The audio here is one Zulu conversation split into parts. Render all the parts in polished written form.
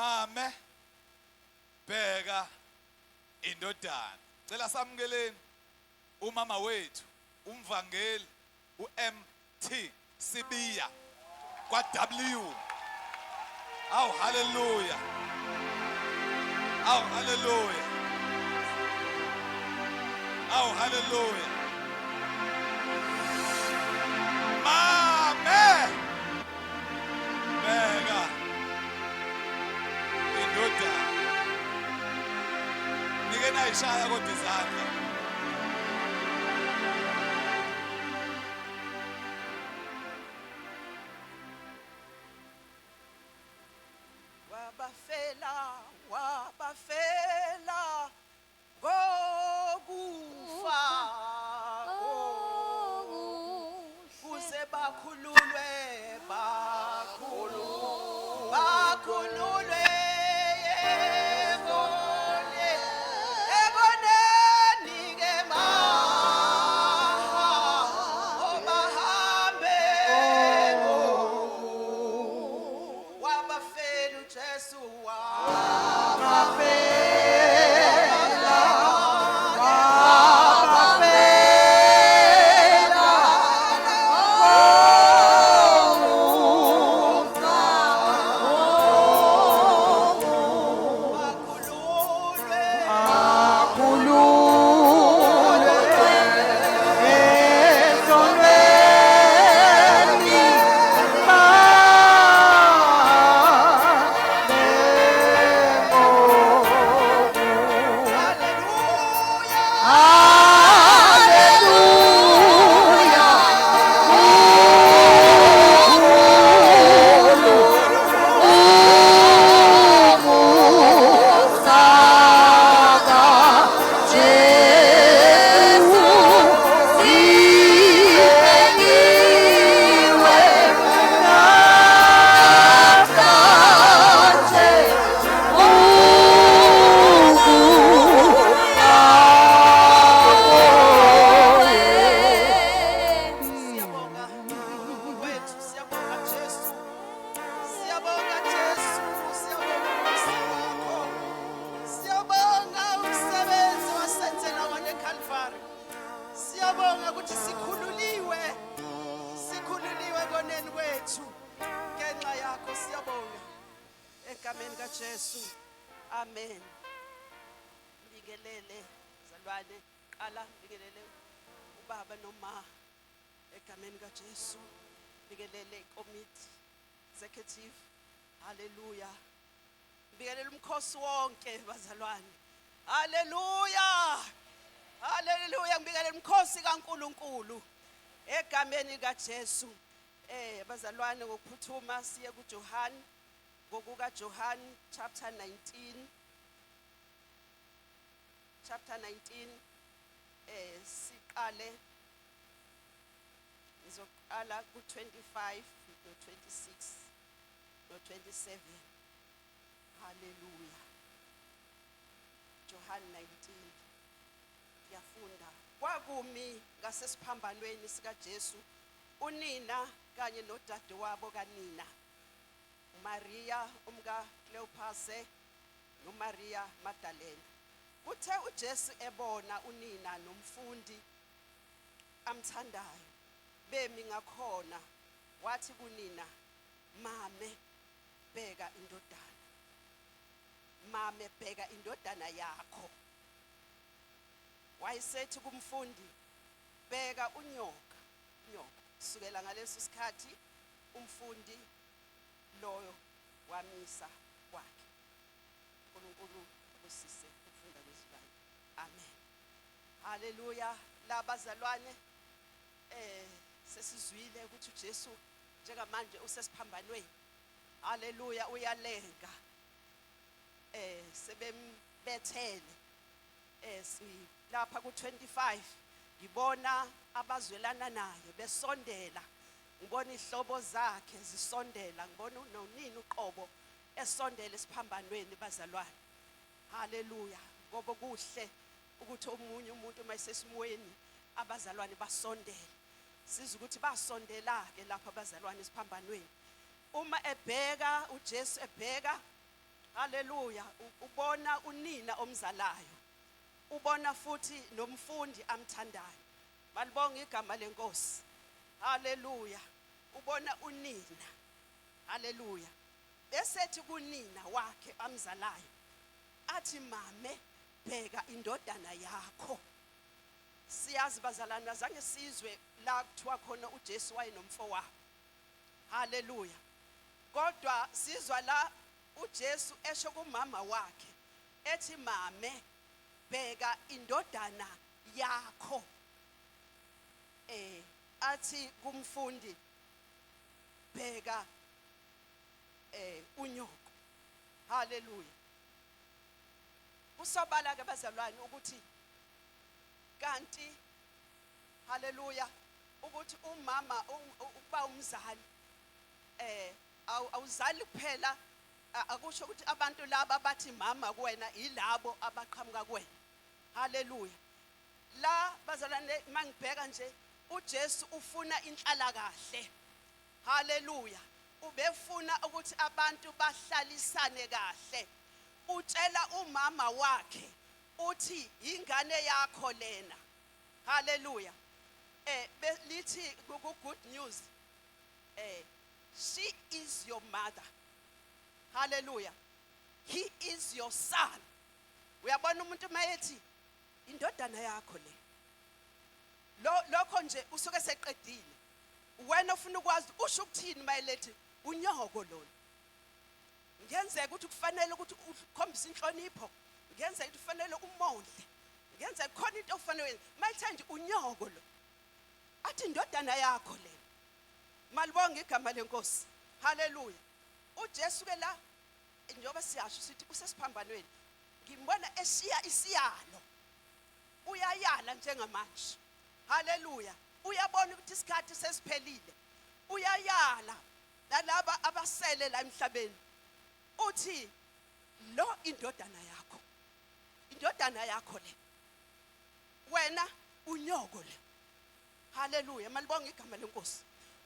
Mame bheka indodana. Cela samukeleni umama wethu umvangeli uMT Sibiya kwa W. Awu haleluya. Awu haleluya. Awu haleluya. Mame bheka indodana. Nike nayishaya kodwa izandla. Wabafela, wabafela ngokufa kuze bakhululwe, bakhululwe, bakhululwe yebone, eboneni ke ma, obahambe wabafela uJesu wabafela. Bakhululwe, haleluya. Siyabonga wethu, siyabonga Jesu, siyabonga Jesu, siyabonga umusa wakho, siyabonga umsebenzi wasenzela wona eCalvary. Siyabonga ukuthi sikhululiwe, sikhululiwe koneni kwethu ngenxa yakho. Siyabonga egameni kaJesu, amen. Ngibingelele zalwane, qala ngibingelele ubaba noma egameni kaJesu, bikelele ikomiti executive, haleluya. Bikelele umkhosi wonke bazalwane, haleluya, haleluya. Ngibikelele umkhosi kaNkuluNkulu egameni kaJesu. Bazalwane, ngokuphuthuma siye kuJohn, ngokuka Johann chapter 19, chapter 19. Siqale, ngizoqala ku-25 no-26 no-27. Haleluya. Johann 19, ngiyafunda. Kwakumi ngasesiphambanweni sikaJesu unina kanye nodadewabo kanina, uMaria umka Cleophase noMaria Magdalena. Kuthe uJesu ebona unina nomfundi amthandayo bemi ngakhona, wathi kunina, Mame, bheka indodana. Mame, bheka indodana yakho. Wayesethi kumfundi, Bheka unyoka, unyoko. Kusukela ngaleso sikhathi umfundi loyo wamisa kwakhe. uNkulunkulu abusise ukufunda kwezwi lakhe. Amen. Haleluya. Labazalwane, sesizwile ukuthi uJesu njengamanje usesiphambanweni. Haleluya, uyalenga. Sebembethele. Si lapha ku25 ngibona abazwelana naye besondela. Ngibona ihlobo zakhe zisondela, ngibona nonini uqobo esondela esiphambanweni bazalwane. Haleluya. Ngoba kuhle ukuthi omunye umuntu uma esesimweni abazalwane basondele. Siza ukuthi basondela ke lapha abazalwane esiphambanweni. Uma ebheka uJesu, ebheka Haleluya. Ubona unina omzalayo, ubona futhi nomfundi amthandayo. Malibonga igama leNkosi. Haleluya. Ubona unina. Haleluya. Besethi kunina wakhe amzalayo, athi, "Mame, bheka indodana yakho." Siyazi bazalwane, azange sizwe la kuthiwa khona uJesu wayenomfowabo. Haleluya. Kodwa sizwa la uJesu esho kumama wakhe ethi, "Mame, bheka indodana yakho." Athi kumfundi, "Bheka unyoko." Haleluya. Kusobala ke bazalwane ukuthi kanti, haleluya, ukuthi umama ukuba umzali awuzali kuphela. Akusho ukuthi abantu laba bathi mama kuwena ilabo abaqhamuka kuwena. Haleluya. La bazalwane, mangibheka nje, uJesu ufuna inhlala kahle. Haleluya. Ubefuna ukuthi abantu bahlalisane kahle. Utshela umama wakhe uthi, "Ingane yakho lena." Haleluya. Lithi ku Good News, "She is your mother." Haleluya. "He is your son." Uyabona, umuntu mayethi indodana yakho le, lo lokho nje usuke seqedile. Wena ufuna ukwazi usho ukuthini mayilethi unyoko lona. Ngenzeka ukuthi kufanele ukuthi ukhombise inhlonipho, ngenzeka ukuthi kufanele umondle, ngenzeka khona into ofanele uyenze. Mayithe nje unyoko lo, athi indodana yakho le. Malibonga igama leNkosi. Haleluya. UJesu ke la, njengoba siyasho sithi usesiphambanweni, ngimbona eshiya isiyalo. Uyayala njengamanje. Haleluya. Uyabona ukuthi isikhathi sesiphelile. Uyayala nalaba abasele la emhlabeni, uthi, "Lo indodana yakho, indodana yakho le, wena unyoko le." Haleluya. Malibonga igama leNkosi.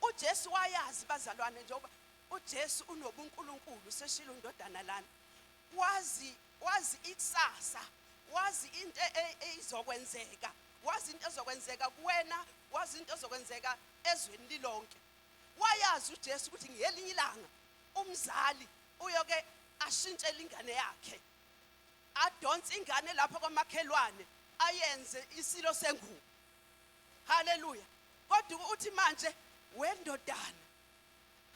UJesu wayazi bazalwane, njengoba uJesu unobuNkulunkulu, seshilo indodana lana, wazi ikusasa, wazi into eyizokwenzeka, wazi into ezokwenzeka kuwena, wazi into ezokwenzeka ezweni lilonke. Wayazi uJesu ukuthi ngelinye ilanga umzali uyoke ashintshele ingane yakhe, adonse ingane lapho kwamakhelwane, ayenze isilo sengubo. Haleluya. Kodwa uthi manje, "Wendodana."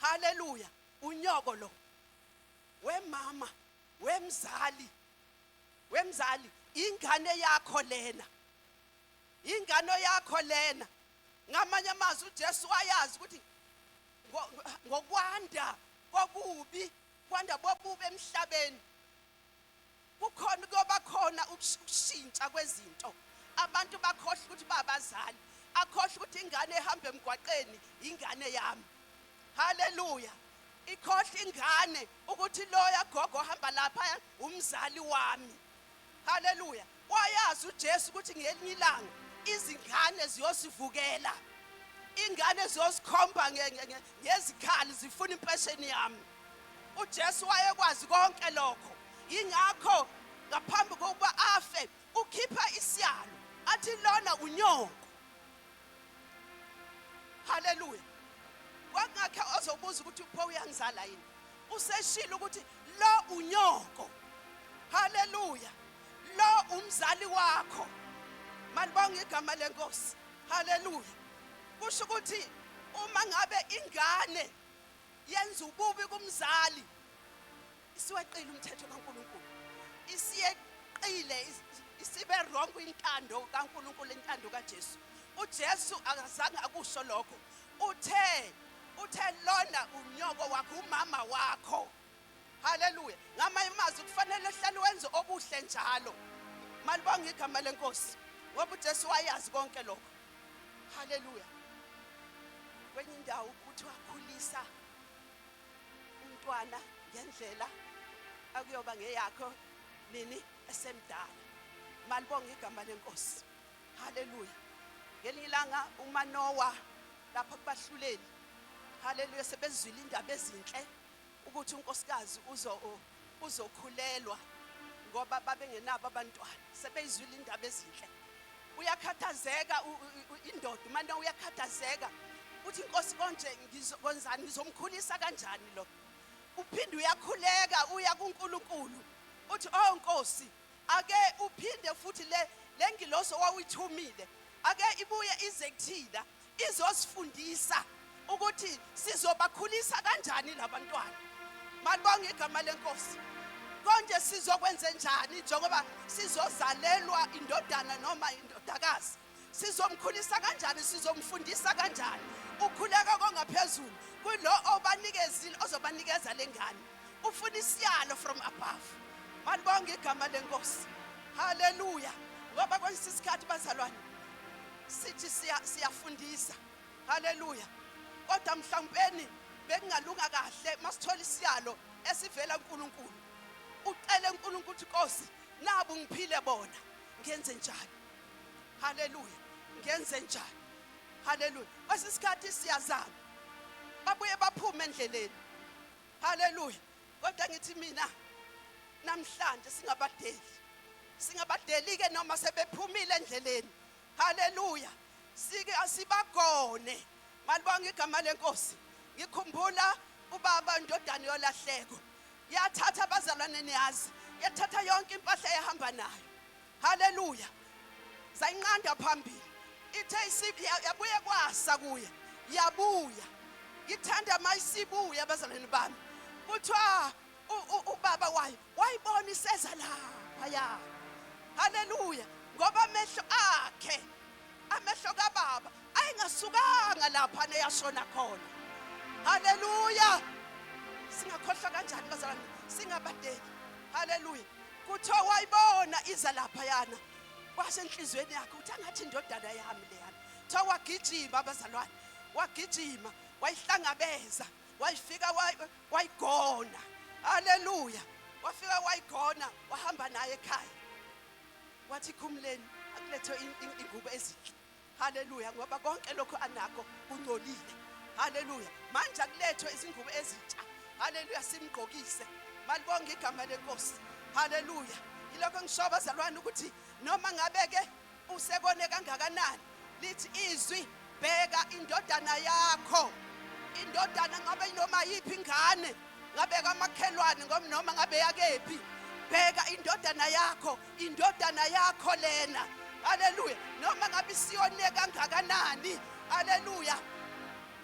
Haleluya. Unyoko lo, wemama, wemzali, wemzali, ingane yakho lena, ingane yakho lena. Ngamanye amazwi, uJesu wayazi ukuthi ngokwanda kokubi, kwanda bobubi emhlabeni, kukhona kuyoba khona ukushintsha kwezinto. Abantu bakhohlwa ukuthi babazali, akhohlwa ukuthi ingane ehamba emgwaqeni ingane yami. Haleluya. Ikhohlwa ingane ukuthi loya gogo ohamba lapha umzali wami. Haleluya. Wayazi uJesu ukuthi ngelinye ilanga izingane ziyosivukela, ingane ziyosikhomba ngezikhali, zifuna impesheni yami. UJesu wayekwazi konke lokho. Ingakho ngaphambi kokuba afe ukhipha isiyalo, athi lona unyoko. Haleluya. Kwakungakhe ozobuza ukuthi upho uyangizala yini. Useshilo ukuthi lo unyoko. Haleluya. Lo umzali wakho. Malibonga igama leNkosi. Haleluya. Kusho ukuthi uma ngabe ingane yenza ububi kumzali, isiweqile umthetho kaNkulunkulu, isiyeqile, isibe wrong intando kaNkulunkulu, intando kaJesu. UJesu akazange akusho lokho. Uthe lona unyoko wakho, umama wakho. Haleluya. Ngamanye amazwi, kufanele hlale wenze okuhle njalo. Malibonga igama leNkosi, ngoba uJesu wayazi konke lokho. Haleluya. Kwenye indawo kuthiwa khulisa umntwana ngendlela akuyoba ngeyakho nini esemdala. Malibonga igama leNkosi. Haleluya. Ngelinye ilanga uManowa lapha kubahluleli, haleluya, sebezwile indaba ezinhle ukuthi unkosikazi uzo uzokhulelwa ngoba babengenabo abantwana sebeyizwile indaba ezinhle uyakhathazeka indoda umane uyakhathazeka uthi inkosi konje ngizokwenzani ngizomkhulisa kanjani lo uphinde uyakhuleka uya kuNkulunkulu uthi oh Nkosi ake uphinde futhi le lengiloso wawuyithumile ake ibuye ize kuthina izosifundisa ukuthi sizobakhulisa kanjani labantwana malibonge igama lenkosi konje sizokwenze njani njengoba sizozalelwa indodana noma indodakazi sizomkhulisa kanjani sizomfundisa kanjani ukhuleka kongaphezulu kulo obanikezile ozobanikeza lengane ufuna isiyalo from above malibonge igama lenkosi haleluya ngoba kwesinye isikhathi bazalwane sithi siyafundisa haleluya kodwa mhlawumpeni bekungalunga kahle masithola isiyalo esivela kuNkulunkulu ucele uNkulunkulu ukuthi Nkosi nabu ngiphile bona ngenze njani haleluya ngenze njani haleluya kwesinye isikhathi siyazama babuye baphume endleleni haleluya kodwa ngithi mina namhlanje singabadeli singabadeli ke noma sebephumile endleleni haleluya sike asibagone malibonga igama lenkosi ngikhumbula ubaba indodana yolahleko yathatha abazalwane niyazi yathatha yonke impahla ehamba nayo haleluya zayinqanda phambili ithe yabuye kwasa kuye yabuya ngithanda mayisibuya abazalwane bami kuthiwa ubaba wayo wayibona iseza lapha ya haleluya ngoba amehlo akhe amehlo kababa ayengasukanga lapha neyashona khona haleluya singakhohlwa kanjani bazalwane singabadeli haleluya kuthiwa wayibona iza lapha yana kwasho enhliziyweni yakhe ukuthi angathi indodana yami leyana kuthiwa wagijima abazalwane wagijima wayihlangabeza wayifika wayigona haleluya wafika wayigona wahamba naye ekhaya wathi khumuleni akulethwe ingubo ezinhle haleluya ngoba konke lokho anakho kungcolile haleluya manje akulethwe izingubo ezintsha haleluya simgqokise malibonge igama lenkosi haleluya yilokho ngisho abazalwane ukuthi noma ngabe ke usekone kangakanani lithi izwi bheka indodana yakho indodana ngabe noma yiphi ingane ngabe kamakhelwane ngoba noma ngabe yakephi bheka indodana yakho indodana yakho lena haleluya noma ngabe isiyone kangakanani haleluya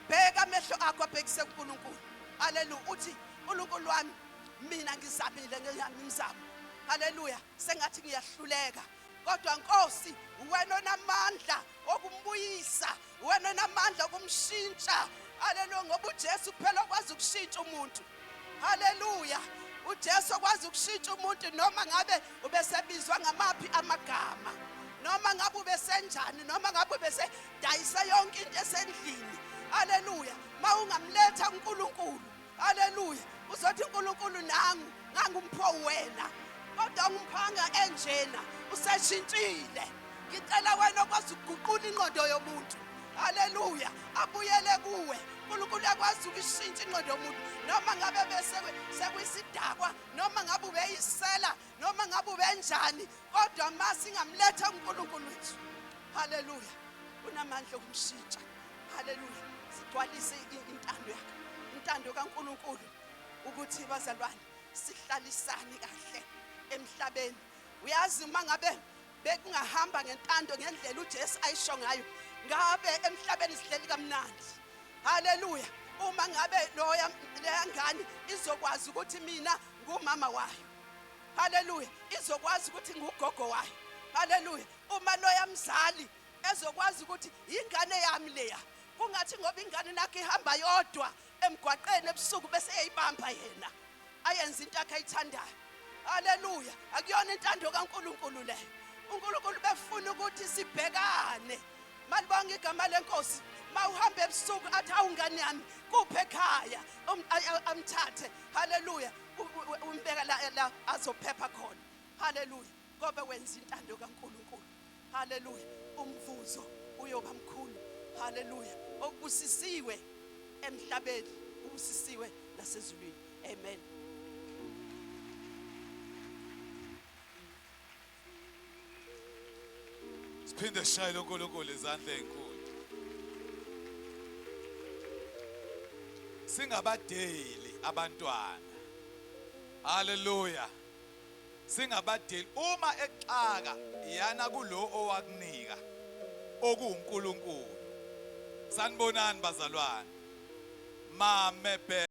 bheka amehlo akho abhekise kuNkulunkulu haleluya uthi uNkulunkulu wami mina ngizamile ngeyami imizamo haleluya sengathi ngiyahluleka kodwa Nkosi wena onamandla okumbuyisa wena onamandla okumshintsha haleluya ngoba uJesu kuphela okwazi ukushintsha umuntu haleluya uJesu okwazi ukushintsha umuntu noma ngabe ubesebizwa ngamaphi amagama noma ngabe ubesenjani noma ngabe ubesedayisa yonke into esendlini haleluya mawungamletha uNkulunkulu haleluya uzothi uNkulunkulu nangu ngangumpho wena kodwa ngumphanga enjena useshintshile ngicela wena okwazi ukuguqula ingqondo yomuntu haleluya abuyele kuwe uNkulunkulu uyakwazi ukushintsha ingqondo yomuntu noma ngabe bese sekuyisidakwa noma ngabe ubeyisela noma ngabe ubenjani kodwa ma singamletha uNkulunkulu wethu haleluya unamandla okumshintsha haleluya sigcwalise intando yakhe intando kaNkulunkulu ukuthi bazalwane sihlalisane kahle emhlabeni uyazi uma ngabe bekungahamba ngentando ngendlela uJesu ayisho ngayo ngabe emhlabeni sihleli kamnandi haleluya uma ngabe loya leya ngane izokwazi ukuthi mina ngumama wayo haleluya izokwazi ukuthi ngugogo wayo haleluya uma loya mzali ezokwazi ukuthi ingane yami leya kungathi ngoba ingane nakho ihamba yodwa emgwaqeni ebusuku bese eyibamba yena ayenze into yakhe ayithandayo haleluya akuyona intando kaNkuluNkulu leyo uNkulunkulu befuna ukuthi sibhekane malibonga igama lenkosi mawuhamba ebusuku athi awungane yami kuphe ekhaya um, amthathe haleluya umbeka la la azophepha khona haleluya ngoba wenza intando kaNkuluNkulu haleluya umvuzo uyoba mkhulu haleluya okubusisiwe emhlabeni ubusisiwe nasezulwini amen. Siphinde sishayele uNkulunkulu izandla ezinkulu. Singabadeli abantwana. Haleluya. Singabadeli uma exaka yana kulo owakunika okuwuNkulunkulu. Sanibonani bazalwane. Mame.